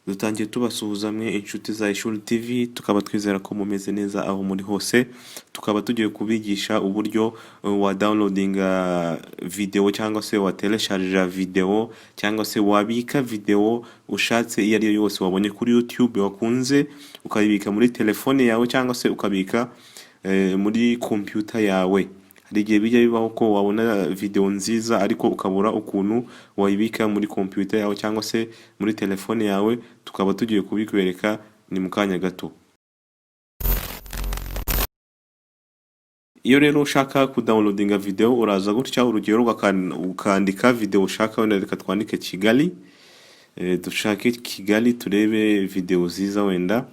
Dutangiye tubasuhuza mwe inshuti za Ishuri TV, tukaba twizera ko mumeze neza aho muri hose. Tukaba tugiye kubigisha uburyo wa downloadinga video cyangwa se wa telecharja video cyangwa se wabika video ushatse iyo ari yo yose wabonye kuri YouTube wakunze, ukayibika muri telefone yawe cyangwa se ukabika muri computer yawe. Hari igihe bijya bibaho ko wabona video nziza ariko ukabura ukuntu wayibika muri computer yawe cyangwa se muri telefone yawe. Tukaba tugiye kubikwereka ni mu kanya gato. Iyo rero ushaka kudownloadinga video, uraza gutya, urugero ukandika video ushaka. Wenda reka twandike Kigali, dushake Kigali turebe video ziza. Wenda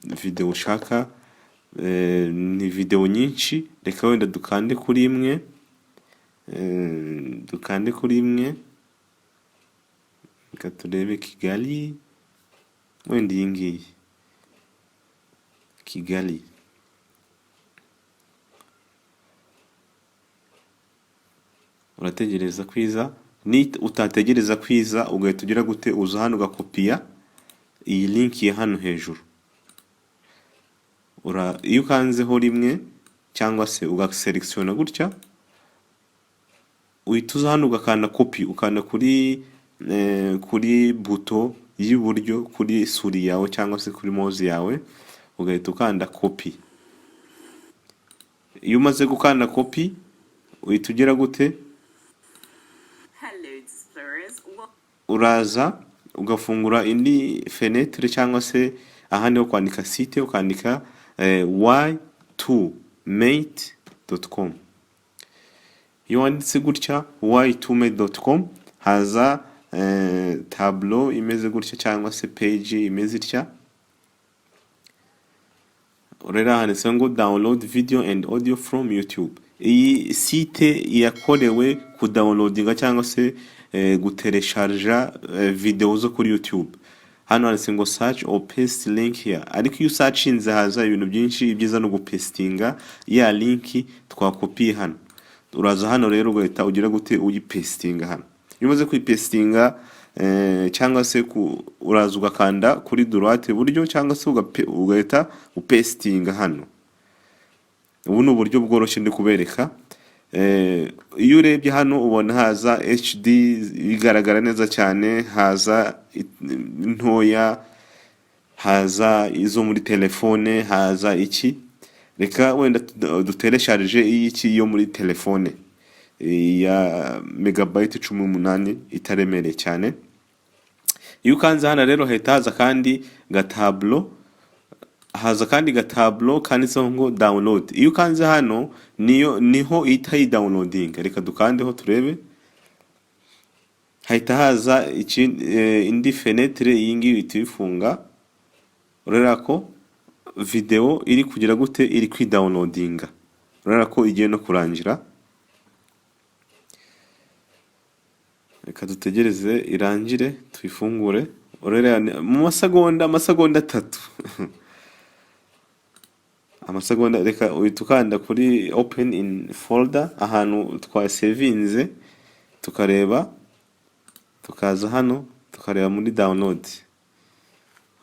video ushaka ni video nyinshi. Reka wenda dukande kuri imwe, dukande kuri imwe, reka turebe Kigali, wenda iyi ngiyi Kigali. Urategereza kwiza, ni utategereza kwiza ugahita ugira gute? Uza hano ugakopiya iyi link ya hano hejuru. Iyo ukanzeho rimwe cyangwa se ugaselectiona gutya, uhita uza hano ugakanda copy, ukanda kuri buto y'iburyo kuri souris yawe cyangwa se kuri mouse yawe, ugahita ukanda copy. Iyo umaze gukanda copy, uhita ugira gute? Hello, explorers. Uraza ugafungura indi fenêtre cyangwa se ahandi ho kwandika site, ukandika y2mate.com. Iyo wanditse gutya y2mate.com, haza tableau imeze gutya cyangwa se page imeze itya. Rero handitseho ngo "Download video and audio from YouTube". Iyi site yakorewe kudownloadinga cyangwa se gutelecharja video zo kuri YouTube. Hano handitse ngo "Search or paste link here", ariko iyo usearchinze haza ibintu byinshi. Ibyiza no gupastinga ya link twakopiye hano. Uraza hano rero ugahita ugira gute? Uyipastinga hano. Iyo umaze kuyipastinga cyangwa se uraza ugakanda kuri droite iburyo cyangwa se ugahita upastinga hano. Ubu ni uburyo bworoshye ndi kubereka. Iyo urebye hano ubona haza HD igaragara neza cyane, haza ntoya, haza izo muri telefone, haza iki. Reka wenda dutelecharge iy'iki yo muri telefone ya megabyte 18 itaremereye cyane. Iyo ukanze hano rero hahita haza kandi gatablo, haza kandi gatablo kanditseho ngo "Download". Iyo ukanze hano niyo niho ihita yidownloadinga. Reka dukandeho turebe. Hahita haza indi fenêtre. Iyi ngiyi ihita uyifunga. Urabona ko video iri kugira gute? Iri kwidownloadinga. Urabona ko igiye no kurangira. Reka dutegereze irangire tuyifungure. Urabona mu masegonda, amasegonda 3, amasegonda. Reka uhita ukanda kuri "Open in folder", ahantu twasevinze, tukareba, tukaza hano tukareba muri download.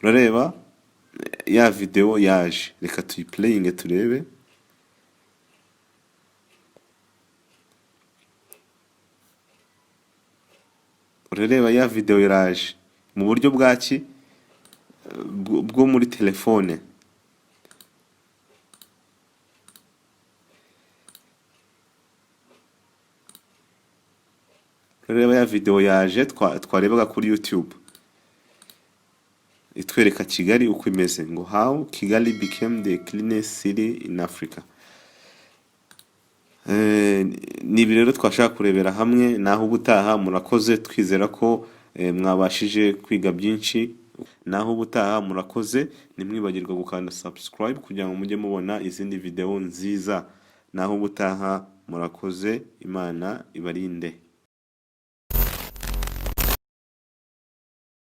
Urareba ya video yaje. Reka tuyiplayinge turebe. Urareba ya video iraje mu buryo bwaki? Bwo muri telefone. Urareba ya video yaje twarebaga kuri YouTube, itwereka Kigali uko imeze, ngo "How Kigali became the cleanest city in Africa". Ni ibi rero twashaka kurebera hamwe. Naho ubutaha, murakoze. Twizera ko mwabashije kwiga byinshi. Naho ubutaha, murakoze. Ntimwibagirwe gukanda subscribe kugira ngo mujye mubona izindi video nziza. Naho ubutaha, murakoze. Imana ibarinde.